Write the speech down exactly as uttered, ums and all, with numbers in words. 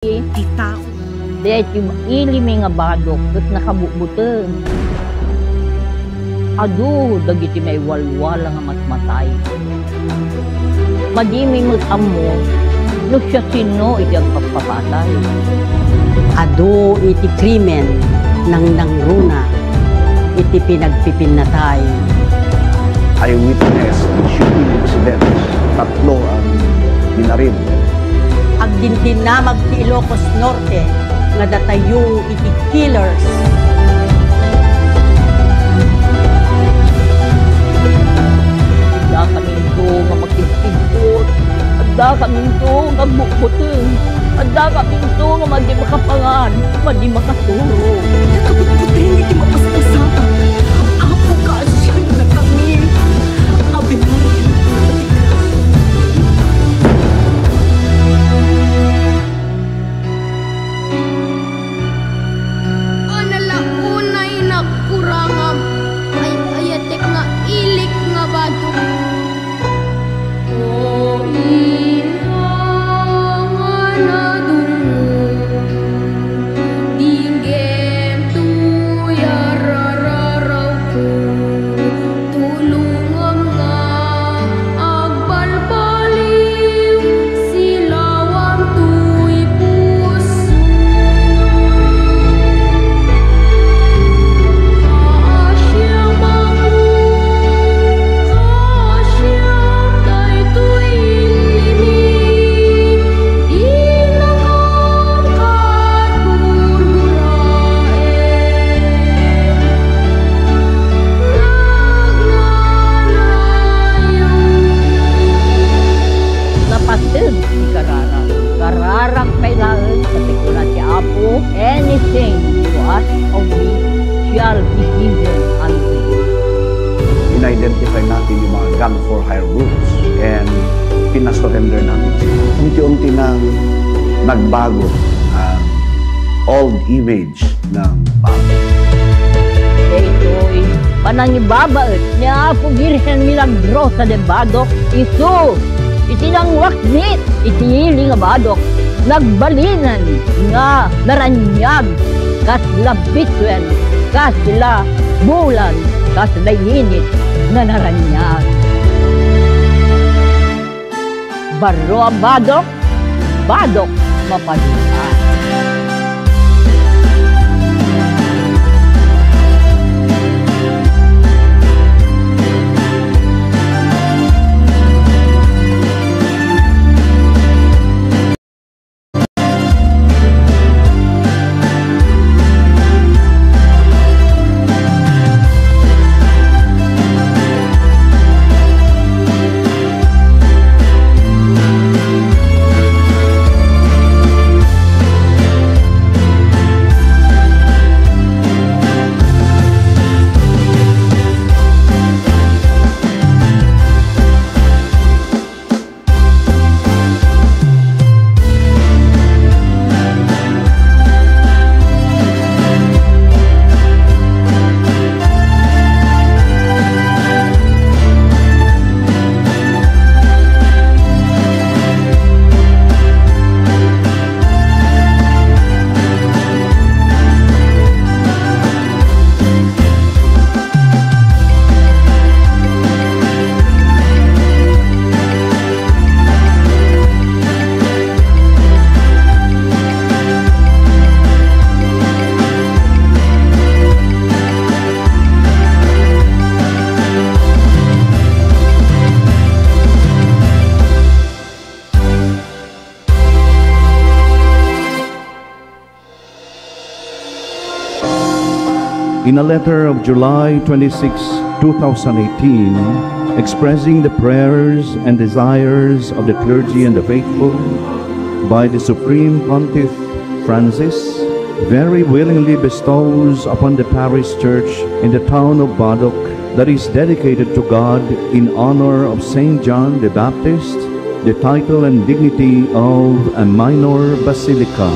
ti tao. Daytoy mailimi nga badok ket nakabutbuteng. Adu dagiti maiwalwala nga matmatay. Madimi met ammo no siasino iti agpapapatay. Adu iti krimen, nangnangruna iti pinagpipinnatay. Eyewitness to shooting incidents, tatlo ang binarin. Agdindinamag ti Ilocos Norte nga datayo iti killers. Addakaminto nga makidkidkot, addakaminto nga agbutbuteng, addakaminto nga madi makapangan, madi makaturo. Nakabutbuteng iti mapaspasamak. Apo, kaasiannakami. Ave Maria. Ana la unay nagkurangam, ay-ayatek nga ilik nga badok. O ina nga nadullo, di gento yarararawko. Tulongam nga agbalbaliw, silawam toy puso. Kaasiam, Apo, kaasiam daytoy ilinimi. Dinakam kagurguraem. Nagnanayon. Napateg ti kararag. Kararag pay laeng, ket ti kuna ti Apo, "Anything you ask of me shall be given unto you." In-identify natin yung mga gang for hire groups and pinasurrender natin sila. Unti-unti nang nagbago ang old image ng papa. Daytoy panangibabaet ni Apo Virgen Milagrosa de Badoc, isu iti nangwaknit iti ili nga badok, nagbalinen nga naraniag, kasla bituen, kasla bulan, kasla init nga naraniag. Barro a badok, badok mapaduan. In a letter of July twenty-six, two thousand eighteen, expressing the prayers and desires of the clergy and the faithful, by the Supreme Pontiff Francis, very willingly bestows upon the parish church in the town of Badoc, that is dedicated to God in honor of Saint John the Baptist, the title and dignity of a minor basilica.